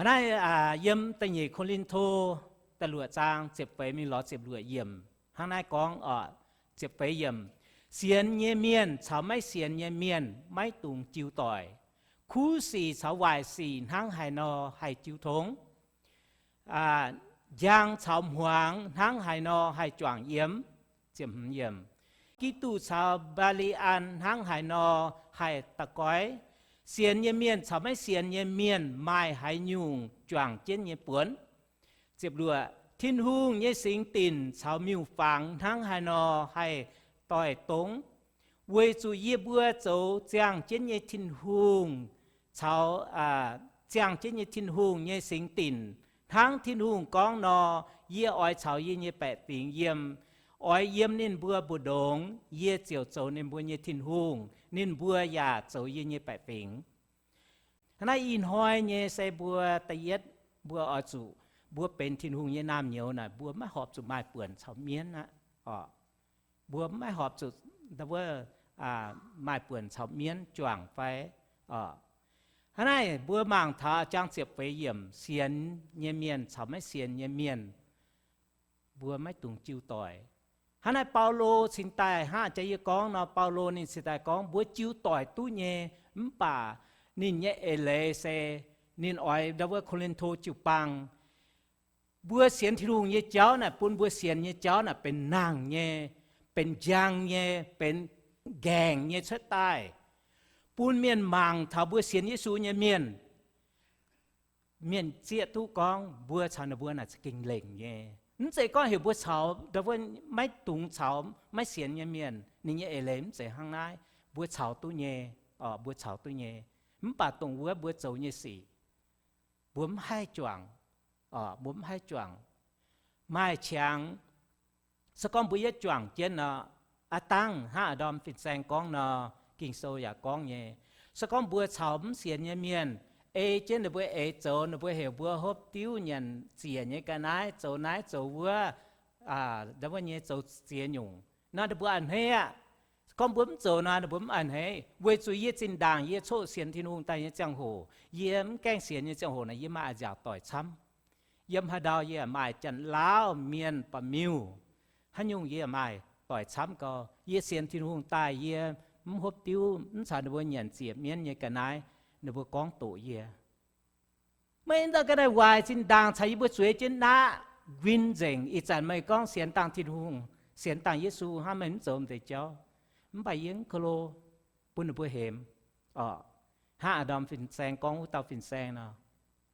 Naaiv yiem da'nyeic Ko^lin^to da'luoqc zaang ziepc feix mingh lorz ziepc luoqc yiemc hnangv naaiv gorngv oc. Ziepc feix yiemc, sienx nyei mienh caux maiv sienx nyei mienh maiv dungx jiu doic. Kuv sic caux waaic sic hnangv haaix nor haih jiu tong? Njang caux hmuangx hnangv haaix nor haih juangc yiem? Giduc caux Mbaa^li^an hnangv haaix nor haih da'goiv? Sienx nyei mienh caux maiv sienx nyei mienh maaih haaix nyungc juangc jienv nyei buonc? Tin-Hungh nyei singx dinc caux miuc-fangx hnangv haaix nor haih doix-dongv? Weic zuqc yie mbuo zoux ziangh jienv nyei Tin-Hungh caux ziangh jienv nyei Tin-Hungh nyei singx dinc, hnangv Tin-Hungh gorngv nor, yie oix caux yie nyei baeqc fingx yiem, oix yiem ninh mbuo mbu'ndongx, yie ziouc zoux ninh mbuo nyei Tin-Hungh, ninh mbuo yaac zoux yie nyei baeqc fingx. Hnangv naaiv ih hnoi nyei se mbuo da'yietv, mbuo oix zuqc, mbuo benx Tin-Hungh nyei naamh nyouz naaic, mbuo maiv horpc zuqc maaih buonc caux mienv aqv. Mbuo maiv horpc zuqc wuov maaih buonc caux mienv juangc fai? Hnangv naaiv mbuo mangc taux jang ziepc feix yiemc, sienx nyei mienh caux maiv sienx nyei mienh, mbuo maiv dungx jiu doic. Hnangv naaiv Baulo cingx daaih hnangv jaax yie gorngv nor, Baulo ninh cingx daaih gorngv mbuo jiu doic duqv nyei, mv baac ninh nyei eix leiz se ninh oix ndau wuov Ko^lin^to jiu-baang, mbuo sienx Tin-Hungh nyei jauv naaic, bun mbuo sienx nyei jauv naaic benx nangh nyei, benx njang nyei, benx nqaengc nyei cuotv daaih, bun mienh mangc taux mbuo sienx Yesu nyei mienh, mienh zieqv duqv gorngv mbuo caux ninh mbuo naaic za'gengh lengc nyei. Mv zeiz gorngv heuc mbuo caux ndau wuov maiv dungx caux maiv sienx nyei mienh, ninh nyei eix leiz mv zeiz hnangv naaiv. Mbuo caux duqv nyei, mbuo caux duqv nyei. Mv baac dongh wuov mbuo zoux nyei sic, mbuo mv haih juangc, mbuo mv haih juangc. Maaih qangx, se gorngv mbuo yietv juangc jienv nor, aav dangh hnangv a'ndorm fin-saeng gorngv nor, Ging-Sou yaac gorngv nyei, se gorngv mbuo caux mv sienx nyei mienh ei jienv ninh mbuo eix zoux, ninh mbuo heuc mbuo hopv diuv nyanc ziec nyei ga'naaiv, zoux naaiv zoux wuov, ndau wuov nyei zoux ziex nyungc nor, ninh mbuo a'hneiv aqv. Se gorngv mbuo mv zoux nor, ninh mbuo mv a'hneiv. Weic zuqc yie zinh ndaangc yie coqv sienx Tin-Hungh daaih nyei ziangh hoc, yie mv gaengh sienx nyei ziangh hoc naaic, yie maaih a'nziaauc doic camv. Yiem haaix ndau yie maaih Janx-Laauv mienh ba'miuh, haaix nyungc yie maaih doic camv gau. Yie sienx Tin-Hungh daaih yie mv hopv diuv, mv caux ninh mbuo nyanc ziec mienv nyei ga'naaiv, ninh mbuo gorngv doqc yie. Meih ndau ga'naaiv waaic zinh ndaangc caux yie mbuo zueiz jienv naqv, nquin nzengc. Ih zanc meih gorngv sienx dangh Tin-Hungh, sienx dangh Yesu hnangv, meih mv zoux m'deix jauv. Mv baac yie mv ko lo, bun ninh mbuo hemx. Hnangv a'ndorm fin-saeng gorngv wuov dauh fin-saeng nor,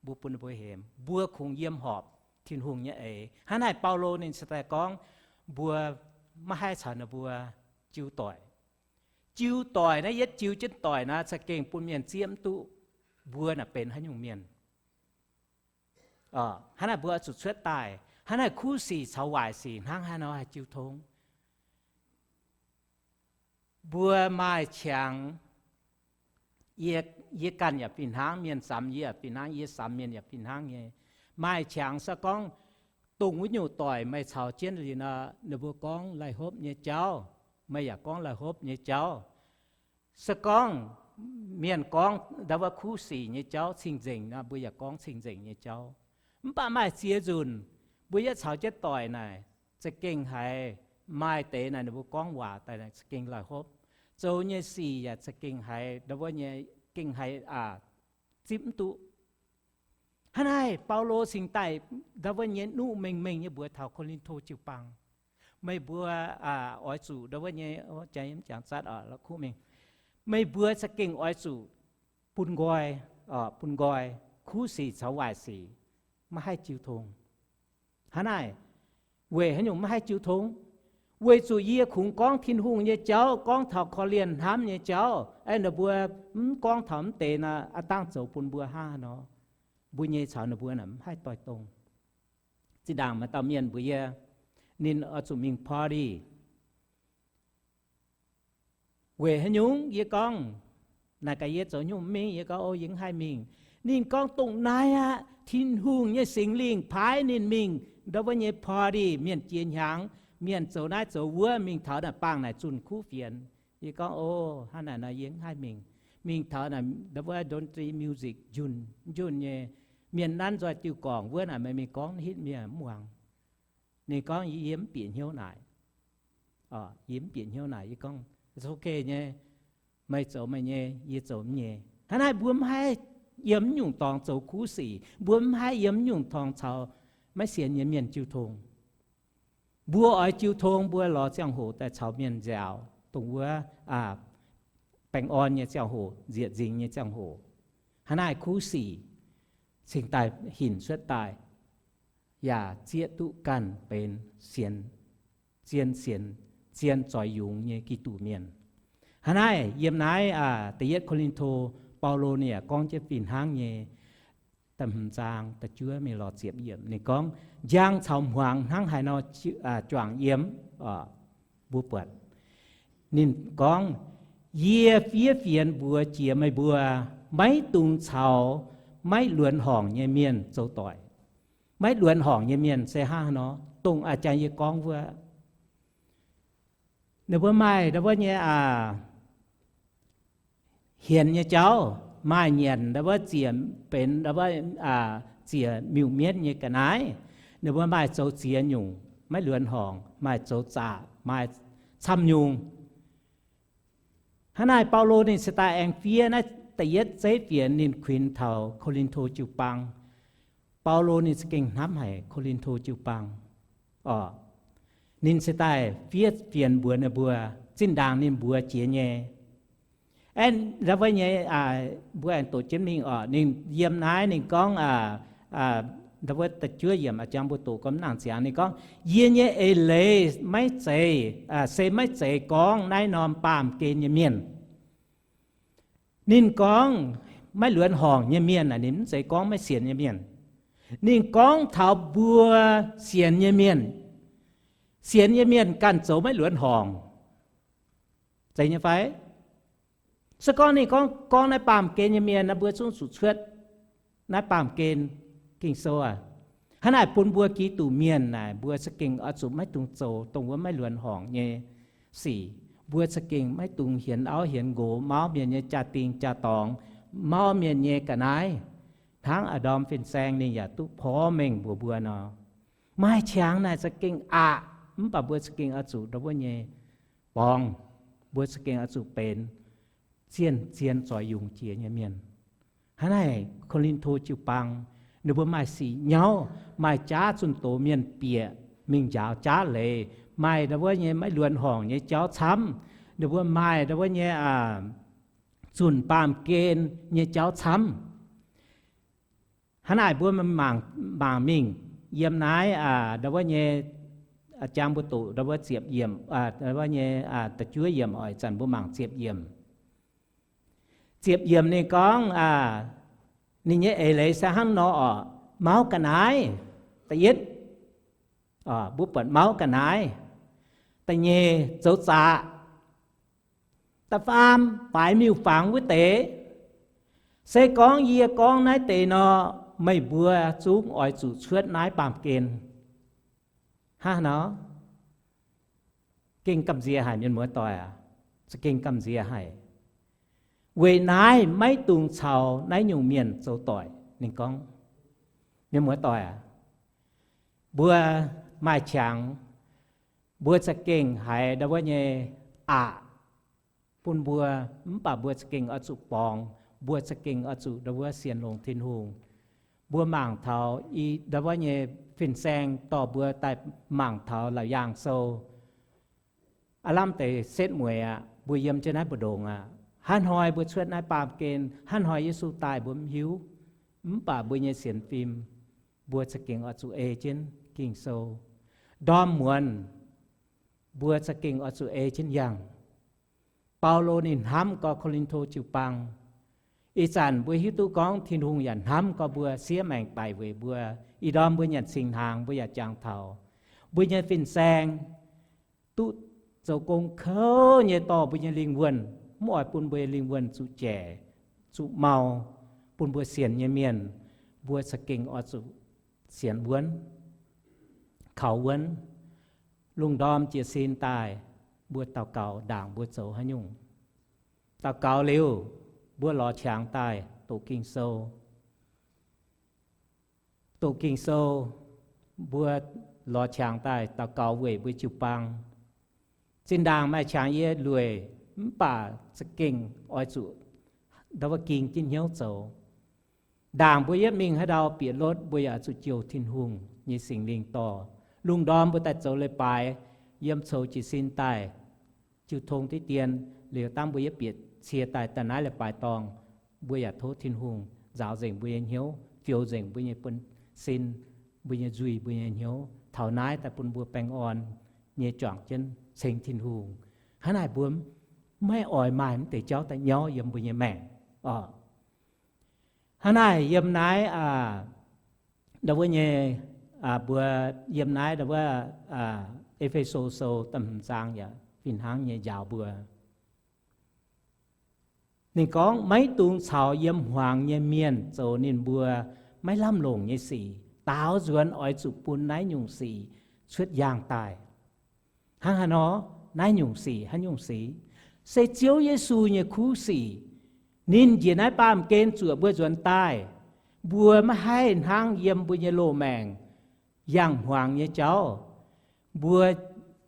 mbuo bun ninh mbuo hemx, mbuo kungx yiem horpc Tin-Hungh nyei eix. Hnangv naaic Baulo ninh cingx daaih gorngv mbuo maiv haih caux ninh mbuo jiu doic. Jiu doic naaiv, yietv jiu jienv doic naaiv za'gengh bun mienh zieqv mv duqv mbuo naaic benx haaix nyungc mienh. Hnangv naaic mbuo oix zuqc cuotv daaih. Hnangv naaic kuv sic caux waaic sic hnangv haaix nor haih jiu tong? Mbuo maaih qangx, yie ganh yaac fih hnangv, mienh samx yie yaac fih hnangv, yie samx mienh yaac fih hnangv nyei. Maaih qangx se gorngv dongh wuov nyungc doic meih caux jienv liuz nor, ninh mbuo gorngv laih hlopv nyei jauv, meih yaac gorngv laih hlopv nyei jauv. Se gorngv mienh gorngv ndau wuov kuv sic nyei jauv cing-nzengc nor, mbuo yaac gorngv cing-nzengc nyei jauv. Mv baac maaih ziex nzunc, mbuo yietv caux jienv doic naaic, za'gengh haiz maaih deix naaic ninh mbuo gorngv waac daaih naaic za'gengh laih hopv. Zoux nyei sic yaac za'gengh haiz ndau wuov nyei, gengh haiz zipv mv duqv. Hnangv naaiv Baulo cingx daaih ndau wuov nyei nuqv mengh mengh nyei mbuox taux Ko^lin^to jiu-baang, meih mbuo oix zuqc ndau wuov nyei, jangx zatv la'kuqv mingh, meih mbuo za'gengh oix zuqc bun nqoi, bun nqoi kuv sic caux waaic sic, maiv haih jiu tong. Hnangv naaic, weic haaix nyungc maiv haih jiu tong? Weic zuqc yie kungx gorngv Tin-Hungh nyei jauv, gorngv taux korv-lienh hnamv nyei jauv. Aeqv, ninh mbuo mv gorngv taux mv deix nor, aav dangh zoux bun mbuo hnangv haaix nor, mbuo nyei caux ninh mbuo naaic mv haih doix-dongh. Zinh ndaangc maaih dauh mienh mbuox yie, ninh oix zuqc mingh party. Weic haaix nyungc? Yie gorngv, naaic gaax yie zoux nyungc mv mingh. Yie gorngv, O, yie mv haih mingh. Ninh gorngv, Dongh naaiv aqv, Tin-Hungh nyei Singx Lingh paaiv ninh mingh ndau wuov nyei party, mienh jiex hnyangx, mienh zoux naaiv zoux wuov, mingh taux naaic bangh naaic zunh kuv fienx. Yie gorngv, O, hnangv naaic nor yie mv haih mingh. Mingh taux naaic ndau wuov ดนตรี music njunh njunh nyei, Mienh nanv nzoih diuh gorngc wuov naaic, meih mingh gorngv hitv mienh mv muangx. Ninh gorngv, Yie mv bieqc hnyouv naaic. Yie mv bieqc hnyouv naaic. Yie gorngv, It's okay nyei. Meih zoux meih nyei, yie zoux mv nyei. Hnangv naaic mbuo mv haih yiem mv nyungc dorngx zoux kuv sic. Mbuo mv haih yiem mv nyungc dorngx caux maiv sienx nyei mienh jiu tong. Mbuo oix jiu tong, mbuo lorz ziangh hoc daaih caux mienh nziaaux, dongh wuov baengh orn nyei ziangh hoc, nzieqc nzingx nyei ziangh hoc. Hnangv naaic kuv sic cingx daaih hinc cuotv daaih, yaac zieqv duqv ganh benx sienx, zien sienx, zien zoux yungz nyei Giduc mienh. Hnangv naaic yiem naaiv da'yietv Ko^lin^to, Baulo ninh yaac gorngv jienv fih hnangv nyei. Da'hmz zaang da'juov mingh lorz ziepc yiemc ninh gorngv, Njang caux hmuangx hnangv haaix nor juangc yiem? Mbuo buatc ninh gorngv, Yie fiev fienx mbuox jiex meih mbuo, maiv dungx caux maiv luonx horngc nyei mienh zoux doic. Maiv luonx horngc nyei mienh se hnangv haaix nor? Dongh a'jang yie gorngv wuov, ninh mbuo maaih ndau wuov nyei hienx nyei jauv, maaih nyanc ndau wuov ziec benx ndau wuov ziec miuc-mienv nyei ga'naaiv. Ninh mbuo maaih zoux ziex nyungc, maiv luonx horngc, maaih zoux zaqc, maaih camv nyungc. Hnangv naaic Baulo ninh se daaih aengx fiev naaiv da'yietv zeiv fienx ninh kuinx taux Ko^lin^to jiu-baang. Baulo ninh za'gengh hnamv haic Ko^lin^to jiu-baang. Ninh se daaih fiev fienx mbuox ninh mbuo zinh ndaangc ninh mbuox jiex nyei. Aeqv, ndau wuov nyei, mbuo aengx doqc jienv mingh oc. Ninh yiem naaiv ninh gorngv, ndau wuov da'juov yiemc a'jang mbuo doqc gormx nangc ziangx ninh gorngv, Yie nyei eix leiz maiv zeiz, se maiv zeiz gorngv naaiv norm baamh gen nyei mienh. Ninh gorngv maiv luonx horngc nyei mienh aeqv, ninh mv zeiz gorngv maiv sienx nyei mienh. Ninh gorngv taux mbuo sienx nyei mienh. Sienx nyei mienh ganh zoux maiv luonx horngc. Zeiz nyei fai? Se gorngv ninh gorngv, gorngv naaiv baamh gen nyei mienh naaiv, mbuo zungv zuqc cuotv naaiv baamh gen. Ging-Sou aac, hnangv naaic bun mbuo Giduc mienh naaic, mbuo za'gengh oix zuqc maiv dungx zoux dongh wuov maiv luonx horngc nyei sic. Mbuo za'gengh maiv dungx hienx auv hienx nqox, mauv mienh nyei jaa-dingh jaa-dorngx, mauv mienh nyei ga'naaiv, hnangv a'ndorm fin-saeng ninh yaac duqv porv mengh mbuox mbuo nor. Maaih qangx naaic za'gengh aqc, mv baac mbuo za'gengh oix zuqc ndau wuov nyei borngz. Mbuo za'gengh oix zuqc benx zien-zien zoux yungz jiex nyei mienh. Hnangv naaic Ko^lin^to jiu-baang, ninh mbuo maaih sic nyauv, maaih jaav zunh doz mienh bieqc mingh njaaux jaav leiz, maaih ndau wuov nyei maiv luonx horngc nyei jauv camv. Ninh mbuo maaih ndau wuov nyei zunh baamh gen nyei jauv camv. Hnangv naaic mbuo mangc mingh yiem naaiv ndau wuov nyei, jang mbuo doqc ndau wuov ziepc yiemc, ndau wuov nyei da'juov yiemc oc. Ih zanc mbuo mangc ziepc yiemc. Ziepc yiemc ninh gorngv, ninh nyei eix leiz se hnangv nor oc. Mauv ga'naaiv, da'yietv, mbuo buatc mauv ga'naaiv. Da'nyeic, zoux zaqc. Da'faam, faix miuc-fangx wuov deix. Se gorngv yie gorngv naaiv deix nor, meih mbuo zungv oix zuqc cuotv naaiv baamh gen. Hnangv nor, gengh gamh nziex haic, mienh muoz-doic aac. Za'gengh gamh nziex haic. Weic naaiv maiv dungx caux naaiv nyungc mienh zoux doic, ninh gorngv. Mienh muoz-doic aac, mbuo maaih qangx, mbuo za'gengh haiz ndau wuov nyei aqc bun mbuo, mv baac mbuo za'gengh oix zuqc borngz, mbuo za'gengh oix zuqc ndau wuov sienx longx Tin-Hungh. Mbuo mangc taux i ndau wuov nyei fin-saeng dorh mbuo daaih mangc taux Laauc Yaangh Sou. Aav lamh deix setv mueiz aqv, mbuo yiem jienv naaiv mbu'ndongx aqv. Hnangv hnoi mbuo cuotv naaiv baamh gen, hnangv hnoi Yesu daaih mbuo mv hiuv. Mv baac mbuo nyei sienx fim, mbuo za'gengh oix zuqc ei jienv Ging-Sou. Ndorm muonz mbuo za'gengh oix zuqc ei jienv yangh. Baulo ninh hnamv gorx Ko^lin^to jiu-baang. Ih zanc mbuo hiuv duqv gorngv Tin-Hungh yaac hnamv gorx mbuo, siev maengc daic weic mbuo. Ih ndorm mbuo nyanc cing-hnaangx mbuo yaac jangx taux mbuo nyei fin-saeng duqv zoux gong kouv nyei dorh mbuo nyei lingh wuonh, mv oix bun mbuo nyei lingh wuonh zuqc jaic, zuqc mau, bun mbuo sienx nyei mienh, mbuo za'gengh oix zuqc sienx wuonv, kaux wuonv. Lungh ndorm jiez sin daaih, mbuo daux gaux ndaangc mbuo zoux haaix nyungc. Daux gaux liuz, mbuo lorz qangx daaih doqc Ging-Sou. doqc Ging-Sou, mbuo lorz qangx daaih daux gaux weic mbuo jiu-baang. Zinh ndaangc maaih qangx yie lueic, mv baac za'gengh oix zuqc ndau wuov ging jienv hnyouv zoux. Ndaangc mbuo yietv mingh haaix ndau bieqc lotv, mbuo yaac zuqc jouh Tin-Hungh nyei Singx Lingh dorh. Lungh ndorm mbuo daaih zoux leiz-baaix yiem coux jiez sin daaih jiu tong diqv dien, liuz dangv mbuo yietv bieqc cie daaih daaih naaiv leiz-baaix dorngh, mbuo yaac tov Tin-Hungh nzaaux nzengc mbuo nyei hnyouv, fioux nzengc mbuo nyei buonv-sin, mbuo nyei nzuih, mbuo nyei hnyouv. Taux naaiv daaih bun mbuo baengh orn nyei juangc jienv ceng Tin-Hungh. Hnangv naaic mbuo maiv oix maaih mv deix jauv daaih nyauv yiem mbuo nyei maengc oc. Hnangv naaic yiem naaiv, ndau wuov nyei, mbuo yiem naaiv ndau wuov E^fe^so Sou da'hmz zaang yaac fih hnangv nyei njaaux mbuo. Ninh gorngv, maiv dungx caux yiem hmuangx nyei mienh zoux ninh mbuo maiv lamh longc nyei sic. Daaux nzuonx oix zuqc bun naaiv nyungc sic cuotv yaangh daaih. Hnangv haaix nor? Naaiv nyungc sic haaix nyungc sic? Se Ziouv Yesu nyei kuv sic. Ninh njiec naaiv baamh gen zuoqc mbuo nzuonx daaih. Mbuo maiv haih hnangv yiem mbuo nyei loz-maengc yangh hmuangx nyei jauv. Mbuo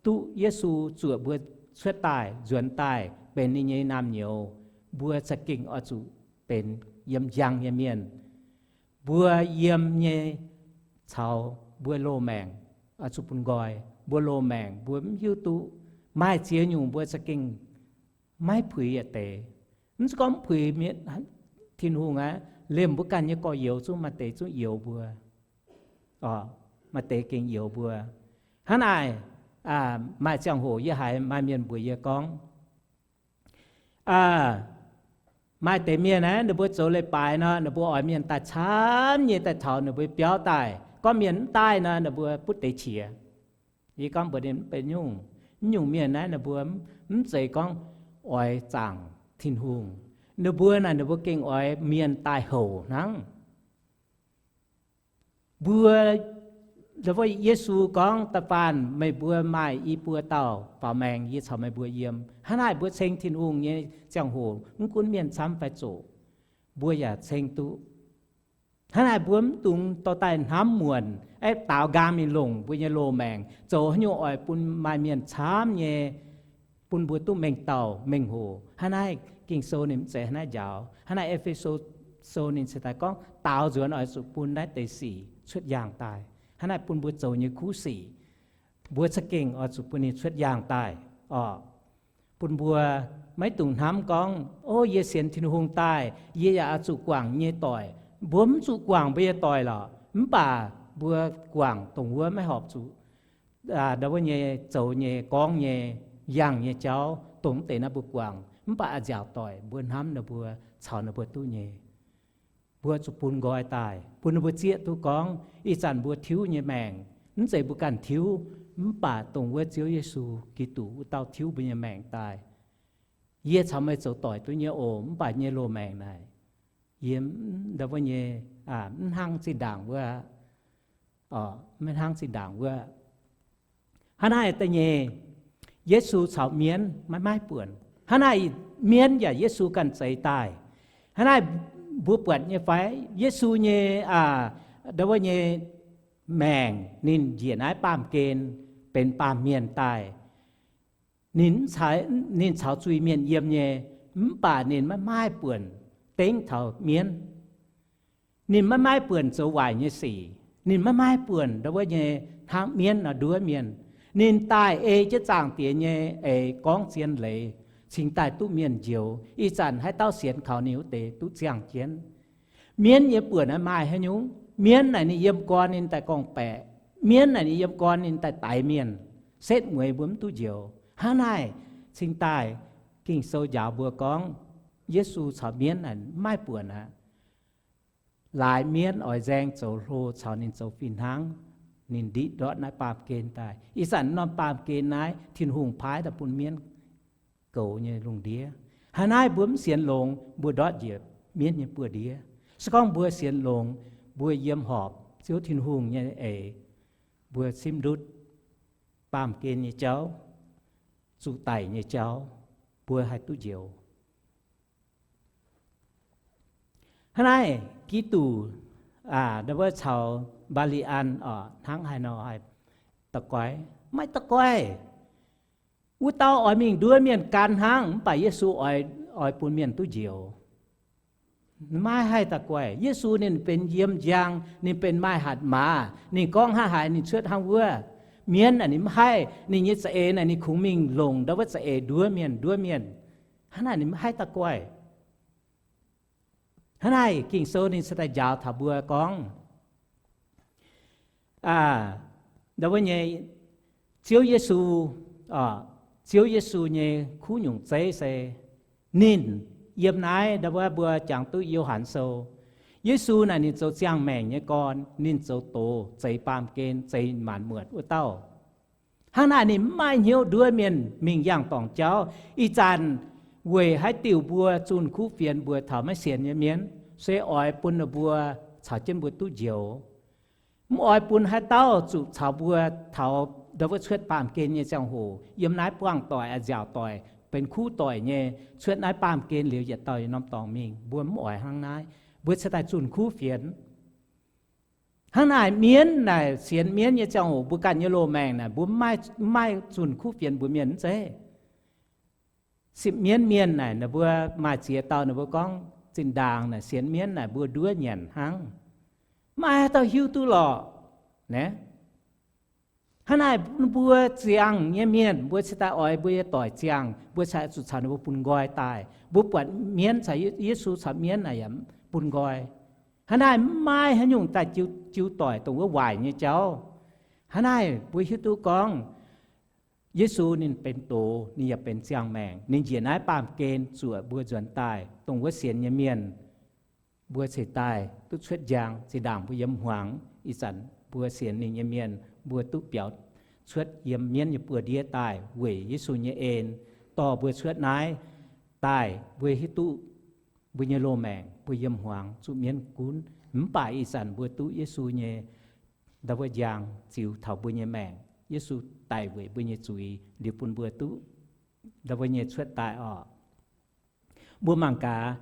duqv Yesu zuoqc mbuo cuotv daaih, nzuonx daaih benx ninh nyei naamh nyouz, mbuo za'gengh oix zuqc benx yiem njang nyei mienh. Mbuo yiem nyei caux mbuo loz-maengc oix zuqc bun nqoi. Mbuo loz-maengc mbuo mv hiuv duqv, maaih ziex nyungc mbuo za'gengh maiv puix yietc deix. Mv zeiz gorngv mv puix mienh, Tin-Hungh aqv, liemh mbuo ganh nyei gorx-youz zungv maaih deix zungv youx mbuo. Maaih deix gengh youx mbuo. Hnangv naaic, maaih ziangh hoc yie haiz maaih mienh mbuox yie gorngv, maaih deix mienh aeqv, ninh mbuo zoux leiz-baaix nor, ninh mbuo oix mienh daaih camv nyei daaih taux ninh mbuo biauv daaih. Gorngv mienh mv daaih nor, ninh mbuo butv deix qiex. Yie gorngv mbuox ninh, mv benx nyungc. Mv nyungc mienh naaiv ninh mbuo mv zeiz gorngv oix zaangc Tin-Hungh. Ninh mbuo naaic ninh mbuo gengh oix mienh daaih houc hnangv. Mbuo, Yesu gorngv, da'faanh meih mbuo maaih i buo dauh faaux maengx, yie caux meih mbuo yiem. Hnangv naaic mbuo ceng Tin-Hungh nyei ziangh hoc mv gunv mienh camv fai zoqc, mbuo yaac ceng duqv. Hnangv naaic mbuo mv dungx dorh daaih hnamv muonc, aeqv, daaux nqaang mingh longc mbuo nyei loz-maengc zoux haaix nyungc oix bun maaih mienh camv nyei, bun mbuo duqv mengh dauh mengh hoc. Hnangv naaiv Ging-Sou ninh mv zeiz hnangv naaiv njaaux. Hnangv naaiv E^fe^so Sou ninh ceix daaih gorngv daaux nzuonx oix zuqc bun naaiv deix sic cuotv yaangh daaih. Hnangv naaiv bun mbuo zoux nyei kuv sic, mbuo za'gengh oix zuqc bun ninh cuotv yaangh daaih oc. Bun mbuo maiv dungx hnamv gorngv, o, yie sienx Tin-Hungh daaih, yie yaac oix zuqc guangc nyei doic. Mbuo mv zuqc guangc mbuo nyei doic lorqc, mv baac mbuo guangc dongh wuov maiv horpc zuqc ndau wuov nyei zoux nyei, gorngv nyei, yangh nyei jauv, dongh mv deix naaiv mbuo guangc. Mv baac a'nziaauc doic mbuo hnamv ninh mbuo, caux ninh mbuo duqv nyei, mbuo zuqc bun nqoi daaih, bun ninh mbuo zieqv duqv gorngv ih zanc mbuo tiuv nyei maengc, mv zeiz mbuo ganh tiuv, mv baac dongh wuov Ziouv Yesu Giduc wuov dauh tiuv mbuo nyei maengc daaih. Yie caux meih zoux doic duqv nyei oc, mv baac nyei loz-maengc naaic, yie ndau wuov nyei, mv hnangv zinh ndaangc wuov, mv hnangv zinh ndaangc wuov. Hnangv naaiv da'nyeic, Yesu caux mienv maiv maaih buonc. Hnangv naaic mienv yaac Yesu ganh zeix daaih. Hnangv naaic mbuo buatc nyei fai, Yesu nyei, ndau wuov nyei maengc ninh njiec naaiv baamh gen benx baamh mienh daaih. Ninh, ninh caux zuiz-mienh yiem nyei, mv baac ninh maiv maaih buonc dengv taux mienv. Ninh maiv maaih buonc zoux waaic nyei sic. Ninh maiv maaih buonc ndau wuov nyei hnangv mienv nor nduov mienh. Ninh daaih ei jienv Zaangc Diex nyei eix gorngv zien leiz cingx daaih duqv mienh njoux. Ih zanc haaix dauh sienx kaux ninh wuov deix duqv ziangh jienv. Mienv nyei buonc naaiv maaih haaix nyungc? Mienv naaic ninh yiem gorn ninh daaih gorngv-baeqc. Mienv naaic ninh yiem gorn ninh daaih daix mienh, setv mueiz mbuo mv duqv njoux. Hnangv naaic cingx daaih Ging-Sou njaaux mbuo gorngv, Yesu caux mienv naaic mv maaih buonc aqv. Laaix mienv oix nzaeng zoux hlo caux ninh zoux fih hnangv, ninh ndiqv ndortv naaiv baamh gen daaih. Ih zanc norm baamh gen naaiv Tin-Hungh paaiv daaih bun mienv goux nyei lungh ndiev. Hnangv naaiv mbuo mv sienx longx, mbuo ndortv njiec mienv nyei buoz-ndiev. Se gorngv mbuo sienx longx, mbuo yiem horpc Ziouv Tin-Hungh nyei eix, mbuo simv ndutv baamh gen nyei jauv, zuqc daic nyei jauv, mbuo haih duqv njoux. Hnangv naaiv Giduc, ndau wuov caux Mbaa^li^an oc, hnangv haaix nor haih da'goix? Maiv da'goix. Wuov dauh oix mingh nduov mienh gan hnangv, mv baac Yesu oix, oix bun mienh duqv njoux. Maiv haih da'goix. Yesu ninh benx yiem njang, ninh benx maaih hatc maaz. Ninh gorngv hnangv haaix ninh cuotv hnangv wuov. Mienv naaic ninh mv haih, ninh nyei za'eix naaic ninh kungx mingh longc ndau wuov za'eix nduov mienh, nduov mienh. Hnangv naaic ninh mv haih da'goix. Hnangv naaic Ging-Sou ninh cingx daaih njaaux taux mbuo gorngv, ndau wuov nyei Ziouv Yesu, Ziouv Yesu nyei kuv nyungc zeiv se ninh yiem naaiv ndau wuov mbuo jangx duqv Yo^han Sou. Yesu naaic ninh zoux ziangh maengc nyei gorn, ninh zoux doz, zeix baamh gen, zeix maanc muotc wuov dauh. Hnangv naaic ninh mv maaih hnyouv nduov mienh mingh yangh dorngc jauv. Ih zanc weic haaix diuc mbuo zunh kuv fienx mbuox taux maiv sienx nyei mienv, se oix bun ninh mbuo caux jienv mbuo duqv njoux. Mv oix bun haaix dauh zuqc caux mbuo taux ndau wuov cuotv baamh gen nyei ziangh hoc yiem naaiv buangh doic, a'nziaauc doic, benx kuv doic nyei, cuotv naaiv baamh gen liuz yietc dauh yietc norm dorngx mingh. Mbuo mv oix hnangv naaiv. Mbuo cingx daaih zunh kuv fienx. Hnangv naaic mienv naaic sienx mienv nyei ziangh hoc mbuo ganh nyei loz-maengc naaic mbuo mv maaih zunh kuv fienx mbuox mienh mv zeiz. Sipv mienv mienh naaic ninh mbuo maaih ziex dauh ninh mbuo gorngv zinh ndaangc naaic sienx mienv naaic mbuo nduov nyanc hnangv. Maiv maaih haaix dauh hiuv duqv lorqc. Naaiv, hnangv naaic mbuo ziangh nyei mienh mbuo cingx daaih oix mbuo nyei doic ziangh, mbuo cingx zuqc caux ninh mbuo bun nqoi daaih. Mbuo buatc mienv caux Yesu caux mienv naaic yaac bun nqoi. Hnangv naaic mv maaih haaix nyungc daaih jiu doic dongh wuov waaic nyei jauv. Hnangv naaic mbuo hiuv duqv gorngv Yesu ninh benx doz, ninh yaac benx ziangh maengc. Ninh njiec naaiv baamh gen zuoqc mbuo nzuonx daaih dongh wuov sienx nyei mienh. Mbuo cingx daaih duqv cuotv njang. Zinh ndaangc mbuo yiem hmuangx, ih zanc mbuo sienx ninh nyei mienh mbuo duqv biaux cuotv yiem mienv nyei buoz-ndiev daaih weic Yesu nyei en dorh mbuo cuotv naaiv daaih. Mbuo hiuv duqv mbuo nyei loz-maengc mbuo yiem hmuangx zuqc mienv gunv, mv baac ih zanc mbuo duqv Yesu nyei ndau wuov njang ziux taux mbuo nyei maengc. Yesu daic weic mbuo nyei zuiz liuz bun mbuo duqv ndau wuov nyei cuotv daaih orqc. Mbuo mangc gaax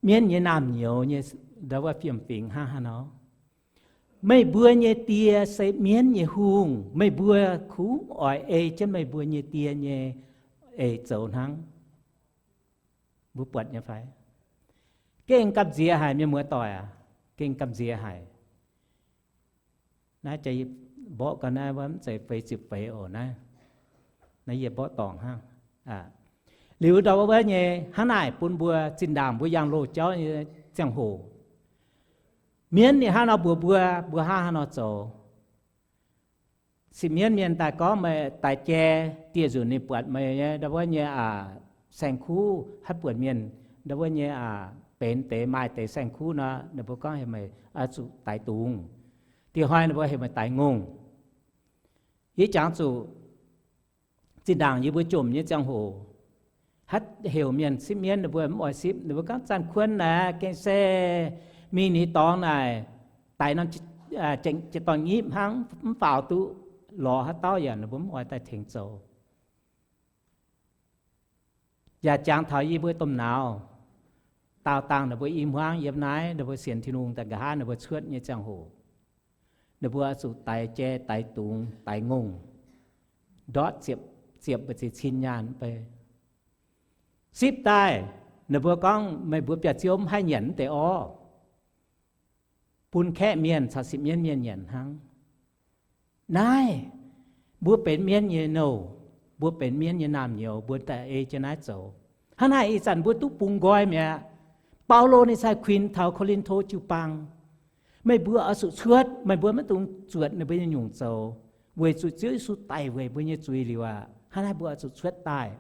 mienv nyei naamh nyouz nyei ndau wuov fiem-fingx hnangv haaix nor. Meih mbuo nyei die se mienv nyei hungh. Meih mbuo kungx oix ei jienv meih mbuo nyei die nyei eix zoux hnangv. Mbuo buatc nyei fai? Gengh gamh nziex haic, mienh muoz-doic aac, gengh gamh nziex haic. Naaiv mborqv gau naaiv wuov mv zeiz feix ziepc feix oc naaiv. Naaiv yie mborqv dorngc hnangv. Liuz ndau wuov nyei hnangv naaic bun mbuo zinh ndaangc mbuo yangh loz-jauv nyei ziangh hoc, mienv ninh hnangv nor mbuox mbuo, mbuo hnangv haaix nor zoux. Sipv mienv mienh daaih gorngv meih daix jai, dieh nzunc ninh buatc meih nyei ndau wuov nyei aac saeng-kuv, haaix buonc mienh ndau wuov nyei aac benx deix maaih deix saeng-kuv nor, ninh mbuo gorngv heuc meih oix zuqc daix dungz. Dieh hnoi ninh mbuo heuc meih daix ngongh. Yie jangx zuqc zinh ndaangc yie mbuo jomc nyei ziangh hoc, haaix heuc mienh sipv mienv ninh mbuo mv oix sipv. Ninh mbuo gorngv zanc kuonx naaic gengh se mingh ni dorngx naaic daix norm jiez dorngh nyipv hnangv, mv faaux duqv lorz haaix dauh yaac ninh mbuo mv oix daaih tengx zoux. Yaac jangx taux yie mbuo domh nauz, daauh dangh ninh mbuo i hmuangv yiem naaiv, ninh mbuo sienx Tin-Hungh daaih nqa'haav ninh mbuo cuotv nyei ziangh hoc, ninh mbuo oix zuqc daix jai, daix dungz, daix ngongh, ndortv ziepc, ziepc mbu'ziex cin nyaanh mv bei. Sipv daaih, ninh mbuo gorngv meih mbuo biauv-ziouv mv haih nyanc mv deix orv, bun kaeqv mienh caux sipv mienv mienh nyanc hnangv. Naaiv, mbuo benx mienv nyei nouh, mbuo benx mienv nyei naamh nyouz, mbuo daaih ei jienv naaiv zoux. Hnangv naaic ih zanc mbuo duqv bungx nqoi mi'aqv. Baulo ninh cai kuinx taux Ko^lin^to jiu-baang, meih mbuo oix zuqc cuotv, meih mbuo maiv dungx zuotc ninh mbuo nyei nyungc zoux, weic zuqc Ziouv Yesu daic weic mbuo nyei zuiz liuz aqv. Hnangv naaiv mbuo oix zuqc cuotv daaih,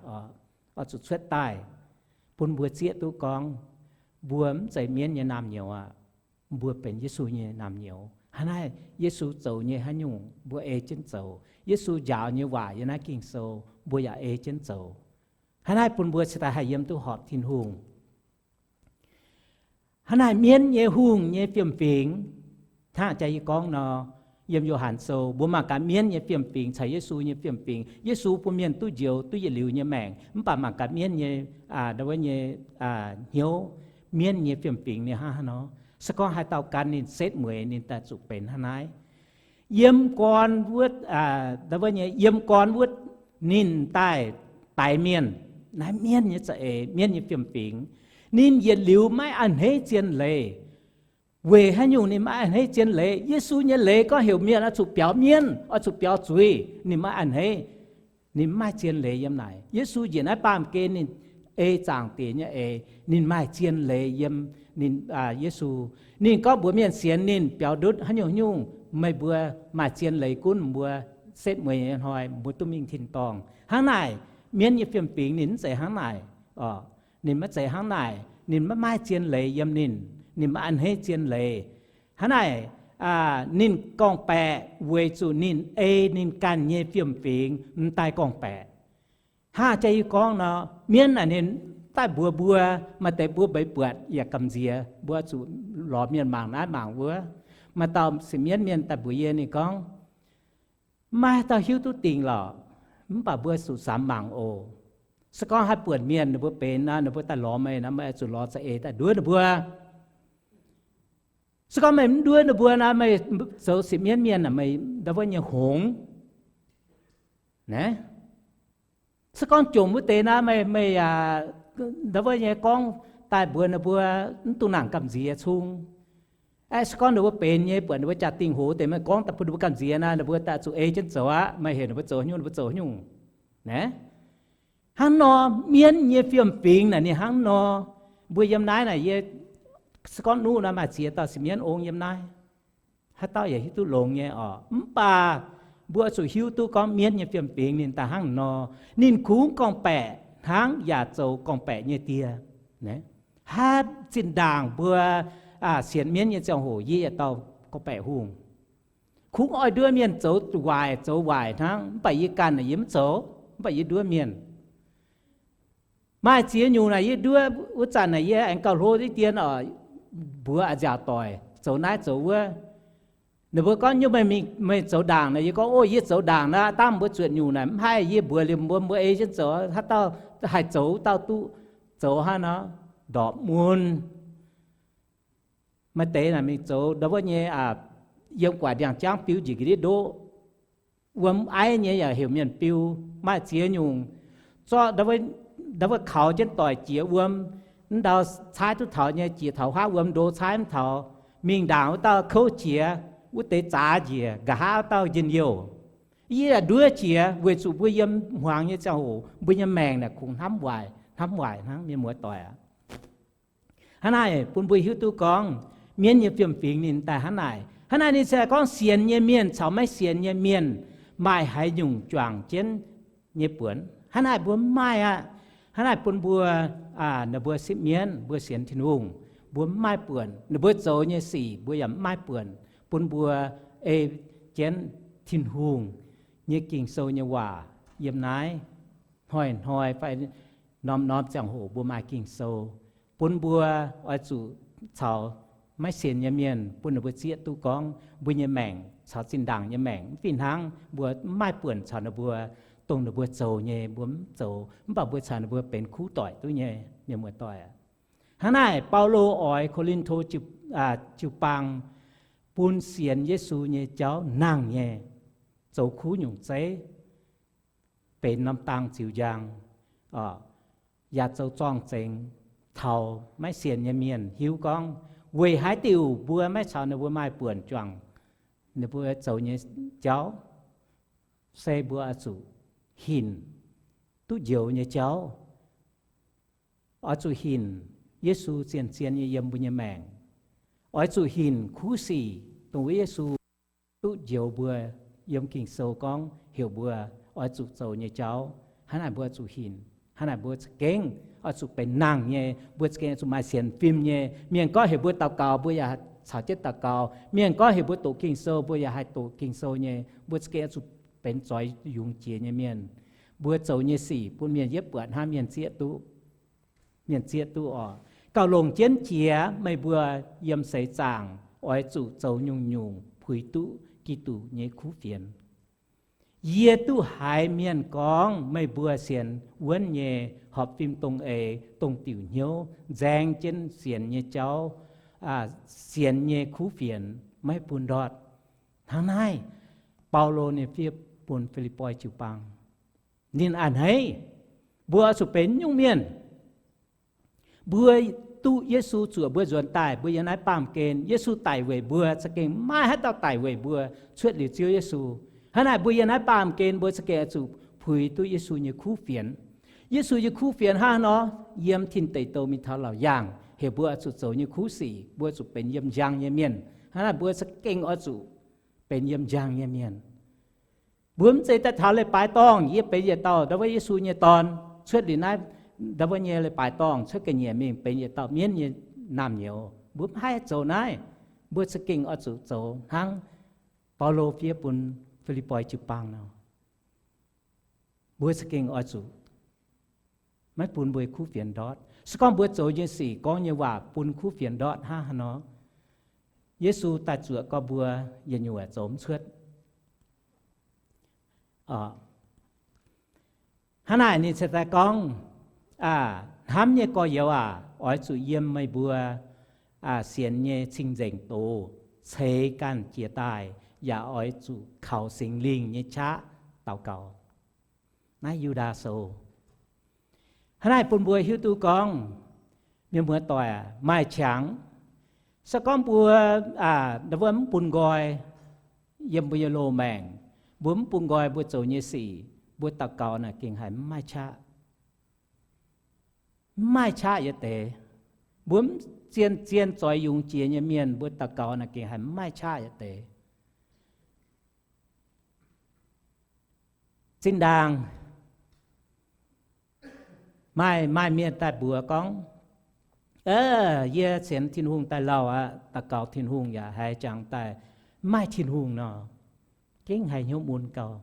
oix zuqc cuotv daaih, bun mbuo zieqv duqv gorngv mbuo mv zeiz mienv nyei naamh nyouz aqv. Mbuo benx Yesu nyei naamh nyouz. Hnangv naaiv Yesu zoux nyei haaix nyungc mbuo ei jienv zoux. Yesu njaaux nyei waac yiem naaiv Ging-Sou mbuo yaac ei jienv zoux. Hnangv naaiv bun mbuo cingx daaih haih yiem duqv horpc Tin-Hungh. Hnangv naaiv mienv nyei hungh nyei fiem-fingx, hnangv jaax yie gorngv nor, yiem Yo^han Sou mbuo mangc gaax mienv nyei fiem-fingx caux Yesu nyei fiem-fingx. Yesu bun mienh duqv njoux duqv yietc liuz nyei maengc, mv baac mangc gaax mienv nyei, ndau wuov nyei hnyouv, mienv nyei fiem-fingx ninh hnangv haaix nor. Se gorngv haaix dauh gan ninh setv mueiz, ninh daaih zuqc benx hnangv naaiv. Yiem gorn wuov, yiem gorn wuov ninh daaih daix mienh. Naaiv mienh nyei za'eix, mienh nyei fiem-fingx. Ninh yietc liuz maiv a'hneiv zien leiz. Weic haaix nyungc ninh maiv a'hneiv zien leiz? Yesu nyei leiz gorngv heuc mienh oix zuqc biaux mienv, oix zuqc biaux zuiz. Ninh maiv a'hneiv. Ninh maiv maaih zien leiz yiem naaic. Yesu njiec naaiv baamh gen ninh ei zaangc diex nyei eix, ninh maaih zien leiz yiem ninh, Yesu. Ninh gorngv mbuox mienh sienx ninh biaux ndutv haaix nyungc haaix nyungc, meih mbuo maaih zien leiz gunv mbuo setv mueiz nyei hnoi mbuo duqv mingh tin-dorngh. Hnangv naaic, mienv nyei fiem-fingx ninh mv zeiz hnangv naaic. Ninh maiv zeiz hnangv naaic. Ninh maiv maaih zien leiz yiem ninh. Ninh maiv a'hneiv zien leiz. Hnangv naaic, ninh gorngv-baeqc weic zuqc ninh ei ninh ganh nyei fiem-fingx m'daaih gorngv-baeqc. Hnangv jaax yie gorngv nor, mienv naaic ninh daaih mbuox mbuo, maaih deix mbuo mbeix buatc yaac gamh nziex, mbuo zuqc lorz mienh mangc naaiv mangc wuov. Maaih dauh sipv mienv mienh daaih mbuox yie, ninh gorngv, maiv maaih dauh hiuv duqv dingc lorqc, mv baac mbuo zuqc samx mangc oc. Se gorngv haih buonc mienh ninh mbuo benx nor, ninh mbuo daaih lorz meih nor, meih oix zuqc lorz za'eix daaih nduov ninh mbuo. Se gorngv meih mv nduov ninh mbuo nor, meih zoux sipv mienv mienh aeqv, meih ndau wuov nyei hngongx naaiv. Se gorngv jomc wuov deix nor, meih, meih yaac ndau wuov nyei gorngv daaih mbuox ninh mbuo mv dungx nangc gamh nziex cung. Aeqv, se gorngv ninh mbuo benx nyei, buatc ninh mbuo jaa-dingh hoz deix, meih gorngv daaih bun ninh mbuo gamh nziex nor, ninh mbuo daaih zuqc ei jienv zoux aqv. Meih heuc ninh mbuo zoux haaix nyungc, ninh mbuo zoux haaix nyungc naaiv. Hnangv nor, mienv nyei fiem-fingx naaic ninh hnangv nor. Mbuo yiem naaiv naaic, yie se gorngv nuqv nor maaih ziex dauh sipv mienv ong yiem naaiv. Haaix dauh yaac hiuv duqv longx nyei oc. Mv baac mbuo oix zuqc hiuv duqv gorngv mienv nyei fiem-fingx ninh daaih hnangv nor. Ninh kungx gorngv-baeqc hnangv yaac zoux gorngv-baeqc nyei die. Haaix zinh ndaangc mbuo sienx mienv nyei ziangh hoc yie yietc dauh gorngv-baeqc hungh. Kungx oix nduov mienh zoux waaic zoux waaic hnangv, mv baac yie ganh naaic yie mv zoux, mv baac yie nduov mienh. Maaih ziex nyungc naaic yie nduov, wuov zanc naaic yie aengx gauh hlo diqv dien oc, mbuox a'nziaauc doic zoux naaiv zoux wuov. Ninh mbuo gorngv nyuv meih, meih zoux ndaangc naaic, yie gorngv, ov, yie zoux ndaangc naaic, dangv mbuo zuotc nyungc naaic mv haih, yie mbuox liuz mbuo, mbuo ei jienv zoux, haaix dauh haih zoux dauh duqv zoux hnangv nor, ndorpc mun. Maaih deix naaic mingh zoux ndau wuov nyei, yiem gu'nguaaic ndiangx-jangv biu njiec ga'ndiev ndoqv. Wuom aiv nyei yaac heuc mienh biu. Maaih ziex nyungc zorqv ndau wuov kaux jienv doic jiex wuom, mv ndau caaiv duqv taux nyei, jiex taux huaav wuom ndo caaiv mv taux, mingh ndaangc wuov dauh kouv jiex, wuov deix zaax njiec, nqa'haav wuov dauh njien-youh. Yie yaac nduov jiex weic zuqc mbuo yiem hmuangx nyei ziangh hoc mbuo nyei maengc naaic kungx hnamv waaic, hnamv waaic hnangv, mienh muoz-doic aac. Hnangv naaic bun mbuo hiuv duqv gorngv mienv nyei fiem-fingx ninh daaih hnangv naaic. Hnangv naaic ninh se gorngv sienx nyei mienh caux maiv sienx nyei mienh maaih haaix nyungc juangc jienv nyei buonc. Hnangv naaic mbuo mv maaih aqv. Hnangv naaic bun mbuo, ninh mbuo sipv mienv, mbuo sienx Tin-Hungh, mbuo mv maaih buonc. Ninh mbuo zoux nyei sic mbuo yaac mv maaih buonc bun mbuo ei jienv Tin-Hungh nyei Ging-Sou nyei waac yiem naaiv. Hnoi-hnoi fai norm-norm ziangh hoc mbuo maaih Ging-Sou, bun mbuo oix zuqc caux maiv sienx nyei mienh bun ninh mbuo zieqv duqv gorngv mbuo nyei maengc caux zinh ndaangc nyei maengc mv fih hnangv. Mbuo mv maaih buonc caux ninh mbuo, dongh ninh mbuo zoux nyei mbuo mv zoux, mv baac mbuo caux ninh mbuo benx kuv doic duqv nyei, mienh muoz-doic aac. Hnangv naaic Baulo oix Ko^lin^to jiu-baang bun sienx Yesu nyei jauv nangh nyei, zoux kuv nyungc zeiv, benx norm dang ziux njang, yaac zoux zorng-zengx taux maiv sienx nyei mienh hiuv gorngv weic haaix diuc mbuo maiv caux ninh mbuo maaih buonc juangc ninh mbuo zoux nyei jauv, se mbuo oix zuqc hinc duqv njoux nyei jauv, oix zuqc hinc Yesu zien-zien nyei yiem mbuo nyei maengc, oix zuqc hinc kuv sic dongh wuov Yesu duqv njoux mbuo. Yiem Ging-Sou gorngv heuc mbuo oix zuqc zoux nyei jauv. Hnangv naaic mbuo oix zuqc hinc. Hnangv naaic mbuo za'gengh oix zuqc benx nangh nyei, mbuo za'gengh oix zuqc maaih sienx fim nyei. Mienh gorngv heuc mbuo daux gaux, mbuo yaac caux jienv daux gaux. Mienh gorngv heuc mbuo doqc Ging-Sou, mbuo yaac haih doqc Ging-Sou nyei. Mbuo za'gengh oix zuqc benx zoix yungz jiex nyei mienh. Mbuo zoux nyei sic bun mienh yietv buatc hnangv, mienh zieqv duqv, mienh zieqv duqv oc. Gauh longc jienv jiex meih mbuo yiem seix zaangc oix zuqc zoux nyungc-nyungc puix duqv Giduc nyei kuv fienx. Yie duqv haiz mienh gorngv meih mbuo sienx wuonv nyei, horpc fim dongh eix, dongh diuc hnyouv, nzaeng jienv sienx nyei jauv, sienx nyei kuv fienx, maiv bun ndortv. Hnangv naaiv, Baulo ninh fiev bun Fi^lipv^poi jiu-baang. Ninh a'hneiv, mbuo oix zuqc benx nyungc mienh. Mbuo duqv Yesu zuoqc mbuo nzuonx daaih, mbuo yiem naaiv baamh gen, Yesu daic weic mbuo, za'gengh maiv haaix dauh daic weic mbuo cuotv liuz Ziouv Yesu. Hnangv naaic mbuo yiem naaiv baamh gen mbuo za'gengh oix zuqc puix duqv Yesu nyei kuv fienx. Yesu nyei kuv fienx hnangv haaix nor? Yiem tin deic douh mingh taux laauc yaangh, heuc mbuo oix zuqc zoux nyei kuv sic, mbuo zuqc benx yiem njang nyei mienh. Hnangv naaic mbuo za'gengh oix zuqc benx yiem njang nyei mienh. Mbuo mv zeiz daaih taux leiz-baaix dorngh, yie benx yietc dauh ndau wuov Yesu nyei dorn, cuotv liuz naaiv ndau wuov nyei leiz-baaix dorngh, cuotv ga'nyiec mingh benx yietc dauh mienv nyei naamh nyouz. Mbuo mv haih zoux naaiv. Mbuo za'gengh oix zuqc zoux hnangv Baulo fiev bun Fi^lipv^poi jiu-baang nor. Mbuo za'gengh oix zuqc maiv bun mbuo kuv fienx ndortv. Se gorngv mbuo zoux nyei sic, gorngv nyei waac bun kuv fienx ndortv hnangv haaix nor, Yesu daaih zuoqc gorx mbuo yietc nyuoqc zoux mv cuotv. Hnangv naaic ninh se daaih gorngv, hnamv nyei gorx-youz aac, oix zuqc yiem meih mbuo sienx nyei cing-nzengc doz ceix ganh jiex daaih, yaac oix zuqc kaux Singx Lingh nyei qaqv daux gaux. Naaiv Yu^ndaa Sou. Hnangv naaiv bun mbuo hiuv duqv gorngv, mienh muoz-doic, maaih qangx, se gorngv mbuo, mbuo mv bun nqoi yiem mbuo nyei loz-maengc, mbuo mv bun nqoi mbuo zoux nyei sic, mbuo daux gaux naaic gengh haiz mv maaih qaqv. Mv maaih qaqv yietc deix. Mbuo mv zien-zien zoix yungz jiex nyei mienh, mbuo daux gaux naaic gengh haiz mv maaih qaqv yietc deix. Zinh ndaangc maaih, maaih mienh daaih mbuox gorngv, Yie sienx Tin-Hungh daaih lauh aqv, daux gaux Tin-Hungh yaac haiz jangx daaih mv maaih Tin-Hungh nor. Gengh haiz hnyouv mun gau.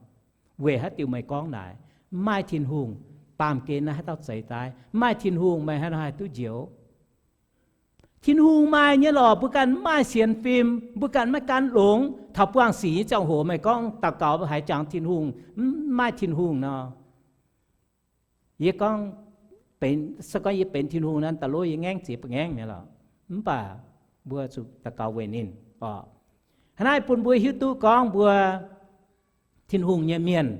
Weic haaix diuc meih gorngv naaic, mv maaih Tin-Hungh? Baamh gen naaiv haaix dauh zeix daaih? Mv maaih Tin-Hungh, meih haaix nor haih duqv njoux? Tin-Hungh maaih nyei lorqc, mbuo ganh mv maaih sienx fim, mbuo ganh maiv gan longx. Taux buangh sic nyei ziangh hoc meih gorngv daux gaux haiz jangx Tin-Hungh, mv maaih Tin-Hungh nor. Yie gorngv, se gorngv yie benx Tin-Hungh nor, da'lov yie ngaengv ziex ba'ngaengv mi'aqv lorqc. Mv baac mbuo zuqc daux gaux weic ninh oc. Hnangv naaiv bun mbuo hiuv duqv gorngv mbuo Tin-Hungh nyei mienh.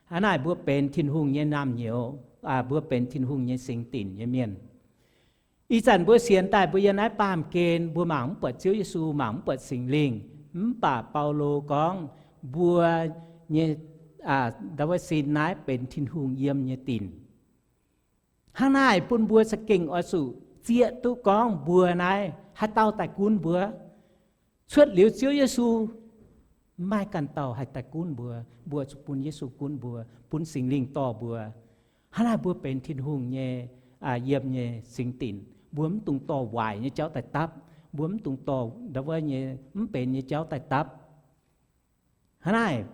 Hnangv naaiv mbuo benx Tin-Hungh nyei naamh nyouz, mbuo benx Tin-Hungh nyei singx dinc nyei mienh. Ih zanc mbuo sienx daaih mbuo yiem naaiv baamh gen, mbuo mangc mv buatc Ziouv Yesu, mangc mv buatc Singx Lingh. Mv baac Baulo gorngv mbuo nyei, ndau wuov sin naaiv benx Tin-Hungh yiem nyei dinc. Hnangv naaic bun mbuo za'gengh oix zuqc zieqv duqv gorngv mbuo naaiv haaix dauh daaih gunv mbuo. Cuotv liuz Ziouv Yesu, mv maaih ganh dauh haih daaih gunv mbuo. Mbuo zuqc bun Yesu gunv mbuo, bun Singx Lingh dorh mbuo. Hnangv naaiv mbuo benx Tin-Hungh nyei, yiem nyei singx dinc. Mbuo mv dungx dorh waaic nyei jauv daaih dapv. Mbuo mv dungx dorh ndau wuov nyei mv benx nyei jauv daaih dapv. Hnangv naaiv,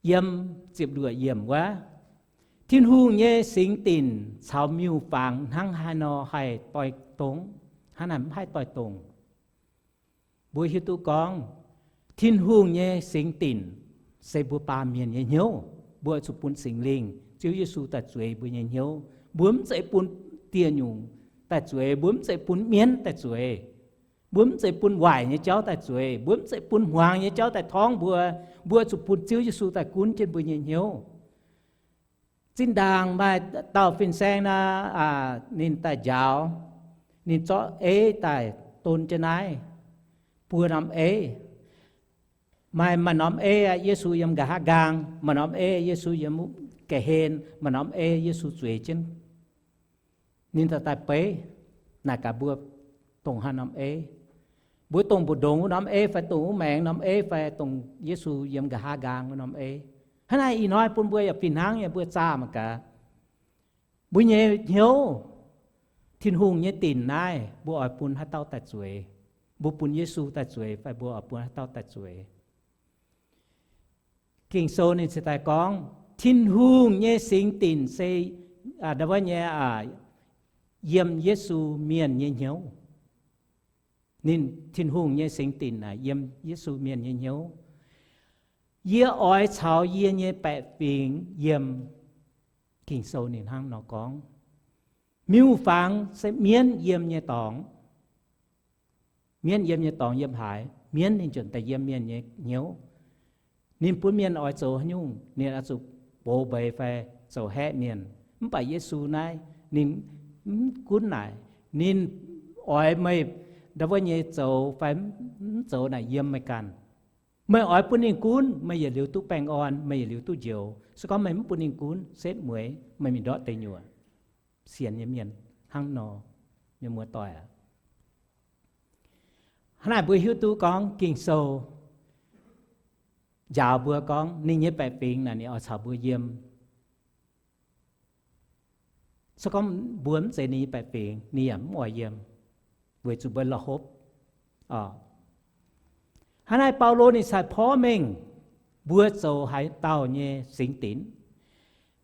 yiem ziepc luoqc yiemc wuov, Tin-Hungh nyei singx dinc caux miuc-fangx hnangv haaix nor haih doix dongz? Hnangv naaiv mv haih doix dongz. Mbuo hiuv duqv gorngv, Tin-Hungh nyei singx dinc se mbuo baamh mienh nyei hnyouv. Mbuo zuqc bun Singx Lingh, Ziouv Yesu daaih zueiz mbuo nyei hnyouv. Mbuo mv zeiz bun dieh nyungc daaih zueiz. Mbuo mv zeiz bun mienv daaih zueiz. Mbuo mv zeiz bun waaic nyei jauv daaih zueiz. Mbuo mv zeiz bun hmuangx nyei jauv daaih torngv mbuo. Mbuo zuqc bun Ziouv Yesu daaih gunv jienv mbuo nyei hnyouv. Zinh ndaangc maaih dauh fin-saeng naaic, ninh daaih njaaux, ninh zorqv eiv daaih don jienv naaiv buo norm eiv. Maaih, maaih norm eiv, Yesu yiem nqa'haav nqaang. Maaih norm eiv, Yesu yiem ga'hlen. Maaih norm eiv, Yesu zueiz jienv. Ninh daaih daaih beiv, naaic gaax mbuo, dongh haaix norm eiv? Mbuo dongh mbu'ndongx wuov norm eiv fai dongh wuov maengx norm eiv fai dongh Yesu yiem nqa'haav nqaang wuov norm eiv? Hnangv naaiv ih hnoi bun mbuo yaac fih hnangv nyei, mbuo zaah mangc gaax, mbuo nyei hnyouv, Tin-Hungh nyei dinc naaiv, mbuo oix bun haaix dauh daaih zueiz? Mbuo bun Yesu daaih zueiz fai mbuo oix bun haaix dauh daaih zueiz? Ging-Sou ninh se daaih gorngv, Tin-Hungh nyei singx dinc se, ndau wuov nyei, yiem Yesu mienh nyei hnyouv. Ninh, Tin-Hungh nyei singx dinc yiem Yesu mienh nyei hnyouv. Yie oix caux yie nyei baeqc fingx yiem. Ging-Sou ninh hnangv nor gorngv. Miuc-fangx se mienv yiem nyei dorngx. Mienv yiem nyei dorngx yiem haaix, mienv ninh njuonx daaih yiem mienh nyei hnyouv. Ninh bun mienh oix zoux haaix nyungc, ninh oix zuqc box mbeix fai zoux haeqv mienh. Mv baac Yesu naaiv ninh mv gunv naaic, ninh oix meih ndau wuov nyei zoux fai mv zoux naaic yiem meih ganh. Meih oix bun ninh gunv, meih yietc liuz duqv baengh orn, meih yietc liuz duqv njoux. Se gorngv meih mv bun ninh gunv, setv mueiz, meih mingh ndortv deic nyuoqc. Sienx nyei mienh hnangv nor, mienh muoz-doic aac. Hnangv naaic mbuo hiuv duqv gorngv Ging-Sou njaaux mbuo gorngv ninh nyei baeqc fingx naaic ninh oix caux mbuo yiem. Se gorngv mbuo mv zeiz ninh nyei baeqc fingx, ninh yaac mv oix yiem, weic zuqc mbuo la'hopv. Hnangv naaiv Baulo ninh cingx porv mengh mbuo zoux haaix dauh nyei singx dinc.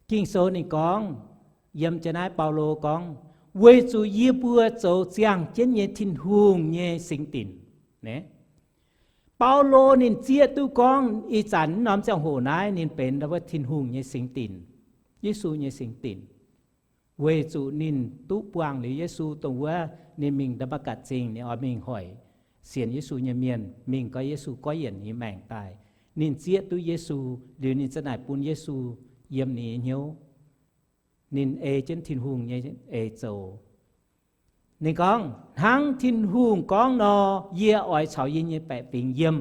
Ging-Sou ninh gorngv, yiem jienv naaiv Baulo gorngv, weic zuqc yie mbuo zoux ziangh jienv nyei Tin-Hungh nyei singx dinc. Baulo ninh zieqv duqv gorngv ih zanc norm ziangh hoc naaiv ninh benx ndau wuov Tin-Hungh nyei singx dinc, Yesu nyei singx dinc. Weic zuqc ninh duqv buangh liuz Yesu dongh wuov, ninh mingh Ndaa^matv^gatc Zingh, ninh oix mingh hoic sienx Yesu nyei mienh mingh goiv Yesu goiv yienc ninh nyei maengc daaih. Ninh zieqv duqv Yesu liuz, ninh za'naaic bun Yesu yiem ninh nyei hnyouv. Ninh ei jienv Tin-Hungh nyei eix zoux. Ninh gorngv, hnangv Tin-Hungh gorngv nor, yie oix caux yie nyei baeqc fingx yiem.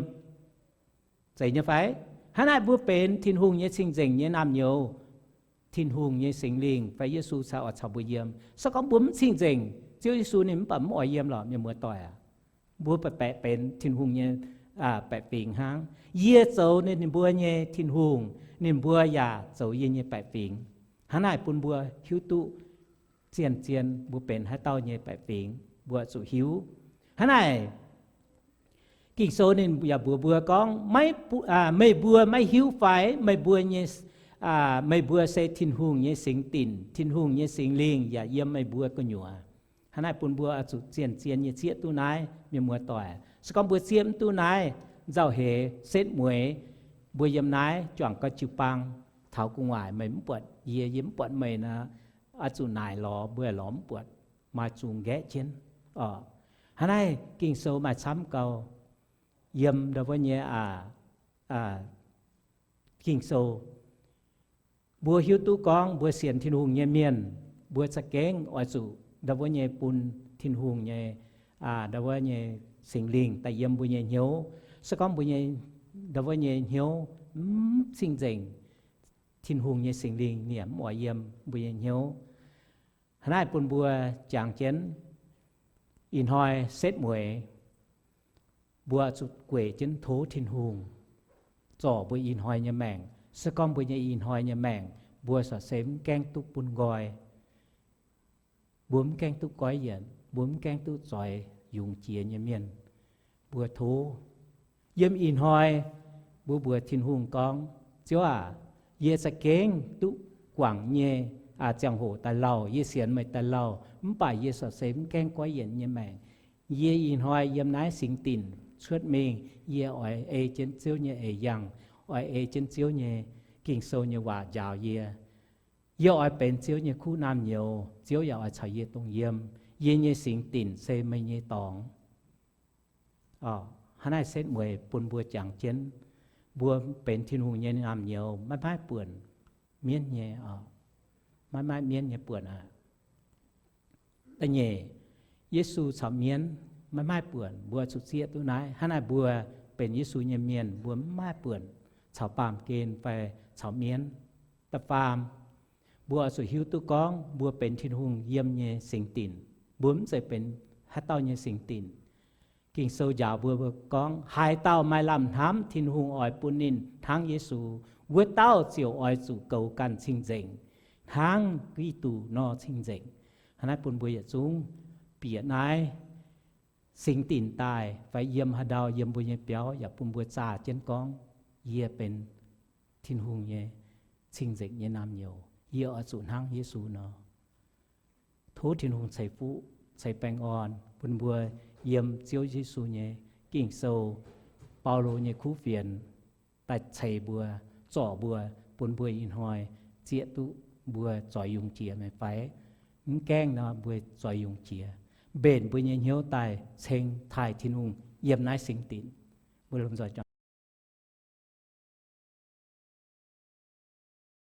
Zeiz nyei fai? Hnangv naaiv mbuo benx Tin-Hungh nyei cing-nzengc nyei naamh nyouz, Tin-Hungh nyei Singx Lingh fai Yesu cingx oix caux mbuo yiem. Se gorngv mbuo mv cing-nzengc, Ziouv Yesu ninh mv baac mv oix yiem lorqc, mienh muoz-doic aac. Mbuo baeqc baeqc benx Tin-Hungh nyei baeqc fingx hnangv. Yie zoux ninh mbuo nyei Tin-Hungh, ninh mbuo yaac zoux yie nyei baeqc fingx. Hnangv naaic bun mbuo hiuv duqv zien-zien mbuo benx haaix dauh nyei baeqc fingx, mbuo zuqc hiuv. Hnangv naaic Ging-Sou ninh yaac mbuox mbuo gorngv, meih mbuo maiv hiuv fai meih mbuo nyei, meih mbuo se Tin-Hungh nyei singx dinc, Tin-Hungh nyei Singx Lingh yaac yiem meih mbuo gu'nyuoz. Hnangv naaiv bun mbuo oix zuqc zien-zien nyei zieqv duqv naaiv, mienh muoz-doic. Se gorngv mbuo zieqv mv duqv naaiv, nzauh heix setv mueiz, mbuo yiem naaiv juangc gau jiu-baang taux gu'nguaaic meih mv buatc yie, yie mv buatc meih nor, oix zuqc naaic lorz mbuo lorz mv buatc, maaih zungh nqaeqv jienv. Hnangv naaiv Ging-Sou maaih camv gau. Yiem ndau wuov nyei Ging-Sou, mbuo hiuv duqv gorngv mbuo sienx Tin-Hungh nyei mienh, mbuo za'gengh oix zuqc ndau wuov nyei bun Tin-Hungh nyei, ndau wuov nyei Singx Lingh daaih yiem mbuo nyei hnyouv. Se gorngv mbuo nyei, ndau wuov nyei hnyouv mv cing-nzengc, Tin-Hungh nyei Singx Lingh ninh mv oix yiem mbuo nyei hnyouv. Hnangv naaiv bun mbuo jangx jienv ih hnoi setv mueiz, mbuo zuqc gueic jienv tov Tin-Hungh zorc mbuo ih hnoi nyei maengc. Se gorngv mbuo nyei ih hnoi nyei maengc mbuo corc se mv gaengh duqv bun nqoi, mbuo mv gaengh duqv goiv yienc, mbuo mv gaengh duqv zoix yungz jiex nyei mienh, mbuo tov. Yiem ih hnoi mbuo mbuox Tin-Hungh gorngv, Ziouv aac, yie za'gengh duqv guangc nyei ziangh hoc daaih lauh, yie sienx meih daaih lauh, mv baac yie corc se mv gaengh goiv yienc nyei maengc. Yie ih hnoi yiem naaiv singx dinc cuotv mingh, yie oix ei jienv Ziouv nyei eix yangh, oix ei jienv Ziouv nyei Ging-Sou nyei waac njaaux yie. Yie oix benx Ziouv nyei kuv naamh nyouz, Ziouv yaac oix caux yie dongh yiem. Yie nyei singx dinc se meih nyei dorngx. Hnangv naaiv setv mueiz bun mbuo jangx jienv, mbuo benx Tin-Hungh nyei naamh nyouz maiv maaih buonc mienv nyei, maiv maaih mienv nyei buonc aqv. Da'nyeic, Yesu caux mienv maiv maaih buonc, mbuo zuqc zieqv duqv naaiv. Hnangv naaiv mbuo benx Yesu nyei mienh, mbuo mv maaih buonc caux baamh gen fai caux mienv. Da'faam, mbuo oix zuqc hiuv duqv gorngv mbuo benx Tin-Hungh yiem nyei singx dinc, mbuo mv zeiz benx haaix dauh nyei singx dinc. Ging-Sou njaaux mbuo, mbuo gorngv, haaix dauh maaih lamh hnamv, Tin-Hungh oix bun ninh hnangv Yesu. Wuov dauh ziouc oix zuqc goux ganh cing-nzengc, hnangv Giduc nor cing-nzengc. Hnangv naaiv bun mbuo yietc zungv bieqc naaiv singx dinc daaih fai yiem haaix ndau yiem mbuo nyei biauv yaac bun mbuo zaah jienv gorngv, yie benx Tin-Hungh nyei cing-nzengc nyei naamh nyouz. Yie oix zuqc hnangv Yesu nor. Tov Tin-Hungh ceix fuqv ceix baengh orn bun mbuo yiem Ziouv Yesu nyei Ging-Sou, Baulo nyei kuv fienx daaih ceix mbuo, zorc mbuo, bun mbuo ih hnoi zieqv duqv mbuo zoix yungz jiex meih fai? Mv gaengh nor mbuo zoix yungz jiex. mbenc mbuo nyei hnyouv daaih ceng taaih Tin-Hungh yiem naaiv singx dinc. Mbuo lomh nzoih